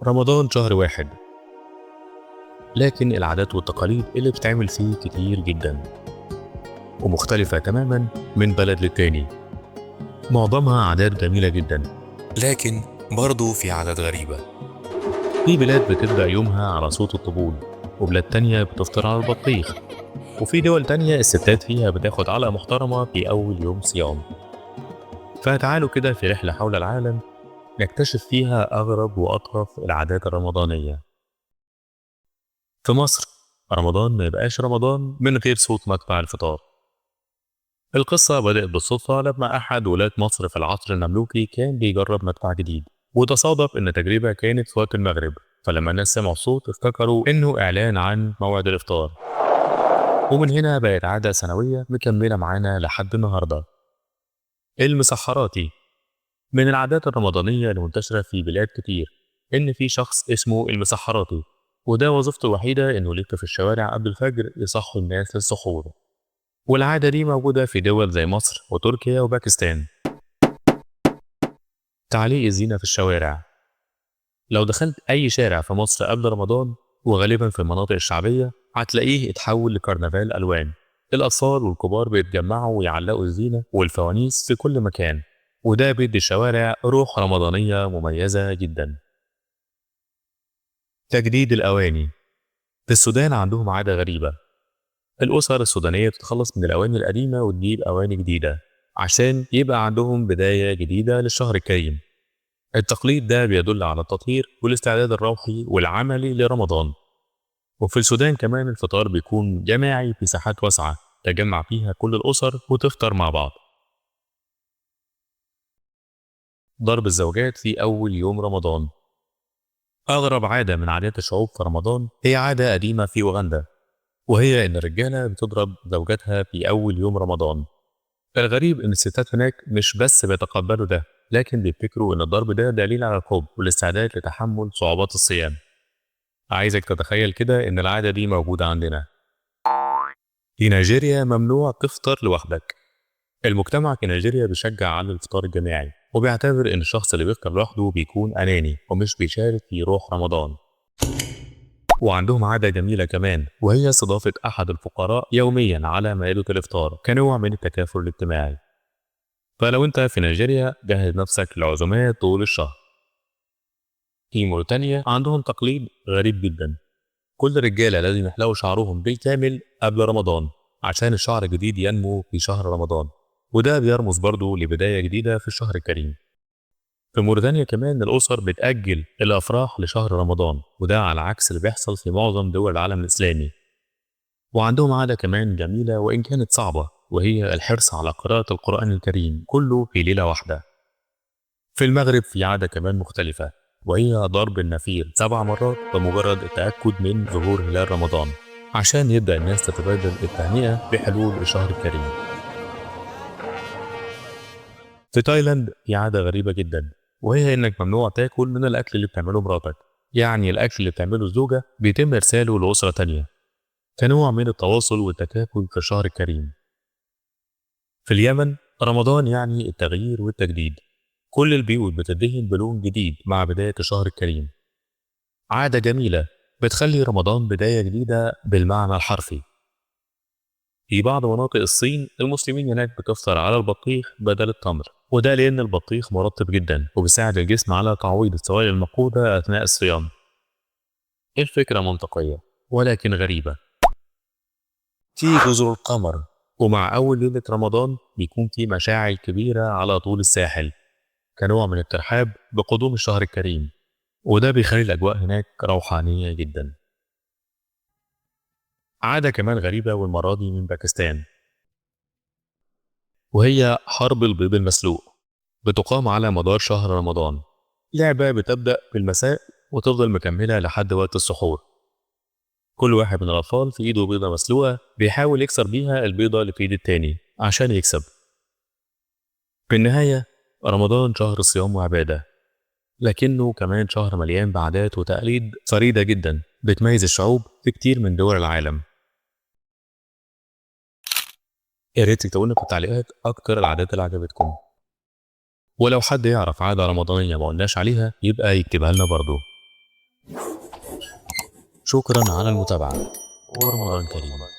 رمضان شهر واحد، لكن العادات والتقاليد اللي بتعمل فيه كتير جدا ومختلفة تماما من بلد للتاني. معظمها عادات جميلة جدا، لكن برضه في عادات غريبة. في بلاد بتبدأ يومها على صوت الطبول، وبلاد تانية بتفطر على البطيخ، وفي دول تانية الستات فيها بتاخد علقة محترمة في أول يوم صيام. فتعالوا كده في رحلة حول العالم نكتشف فيها أغرب وأطرف العادات الرمضانية. في مصر رمضان ما يبقاش رمضان من غير صوت مدفع الفطار. القصة بدأت بالصدفة لما أحد ولاة مصر في العصر المملوكي كان بيجرب مدفع جديد، وتصادف إن التجربة كانت في وقت المغرب، فلما الناس سمعوا الصوت افتكروا إنه إعلان عن موعد الإفطار، ومن هنا بقت عادة سنوية مكملة معانا لحد النهاردة. المسحراتي من العادات الرمضانية المنتشرة في بلاد كتير، إن في شخص اسمه المسحراتي، وده وظيفته الوحيدة إنه يلف في الشوارع قبل الفجر يصحوا الناس للسحور. والعادة دي موجودة في دول زي مصر وتركيا وباكستان. تعليق الزينة في الشوارع. لو دخلت أي شارع في مصر قبل رمضان، وغالبا في المناطق الشعبية، هتلاقيه اتحول لكرنفال ألوان. الأطفال والكبار بيتجمعوا ويعلقوا الزينة والفوانيس في كل مكان، وده بيدي الشوارع روح رمضانية مميزة جدا. تجديد الأواني. في السودان عندهم عادة غريبة، الأسر السودانية بتتخلص من الأواني القديمة وتجيب أواني جديدة عشان يبقى عندهم بداية جديدة للشهر الكريم. التقليد ده بيدل على التطهير والاستعداد الروحي والعملي لرمضان. وفي السودان كمان الفطار بيكون جماعي في ساحات واسعة تجمع فيها كل الأسر وتفطر مع بعض. ضرب الزوجات في أول يوم رمضان. أغرب عادة من عادات الشعوب في رمضان هي عادة قديمة في أوغندا، وهي إن الرجالة بتضرب زوجاتها في أول يوم رمضان. الغريب إن الستات هناك مش بس بيتقبلوا ده، لكن بيفتكروا إن الضرب ده دليل على الحب والاستعداد لتحمل صعوبات الصيام. عايزك تتخيل كده إن العادة دي موجودة عندنا. في نيجيريا ممنوع تفطر لوحدك. المجتمع في نيجيريا بيشجع على الإفطار الجماعي، وبيعتبر إن الشخص اللي بيفطر لوحده بيكون أناني ومش بيشارك في روح رمضان. وعندهم عادة جميلة كمان، وهي استضافة أحد الفقراء يوميا على مائدة الإفطار كنوع من التكافل الاجتماعي. فلو أنت في نيجيريا جهز نفسك لعزومات طول الشهر. في موريتانيا عندهم تقليد غريب جدا، كل الرجالة لازم يحلقوا شعرهم بالكامل قبل رمضان عشان الشعر الجديد ينمو في شهر رمضان، وده بيرمز برضه لبداية جديدة في الشهر الكريم. في موريتانيا كمان الأسر بتأجل الأفراح لشهر رمضان، وده على عكس اللي بيحصل في معظم دول العالم الإسلامي. وعندهم عادة كمان جميلة وإن كانت صعبة، وهي الحرص على قراءة القرآن الكريم كله في ليلة واحدة. في المغرب في عادة كمان مختلفة، وهي ضرب النفير 7 مرات بمجرد التأكد من ظهور هلال رمضان عشان يبدأ الناس تتبادل التهنئة بحلول الشهر الكريم. في تايلاند في عادة غريبة جدا، وهي إنك ممنوع تاكل من الأكل اللي بتعمله مراتك. يعني الأكل اللي بتعمله الزوجة بيتم إرساله لأسرة تانية كنوع من التواصل والتكافل في الشهر الكريم. في اليمن رمضان يعني التغيير والتجديد، كل البيوت بتدهن بلون جديد مع بداية الشهر الكريم. عادة جميلة بتخلي رمضان بداية جديدة بالمعنى الحرفي. في بعض مناطق الصين المسلمين هناك بتفطر على البطيخ بدل التمر، وده لأن البطيخ مرطب جدا وبيساعد الجسم على تعويض السوائل المفقودة أثناء الصيام. الفكرة منطقية ولكن غريبة. في جزر القمر ومع أول ليلة رمضان بيكون في مشاعل كبيرة على طول الساحل كنوع من الترحاب بقدوم الشهر الكريم، وده بيخلي الأجواء هناك روحانية جدا. عادة كمان غريبة والمرة دي من باكستان، وهي حرب البيض المسلوق، بتقام على مدار شهر رمضان. لعبة بتبدأ بالمساء وتفضل مكملة لحد وقت السحور. كل واحد من الأطفال في إيده بيضة مسلوقة بيحاول يكسر بيها البيضة اللي في إيد التاني عشان يكسب. في النهاية رمضان شهر صيام وعبادة، لكنه كمان شهر مليان بعادات وتقاليد فريدة جدا بتميز الشعوب في كتير من دول العالم. يا ريت تكتبوا لنا في التعليقات أكتر العادات اللي عجبتكم، ولو حد يعرف عادة رمضانية ما قلناش عليها يبقى يكتبها لنا برضو. شكرا على المتابعة ورمضان كريم.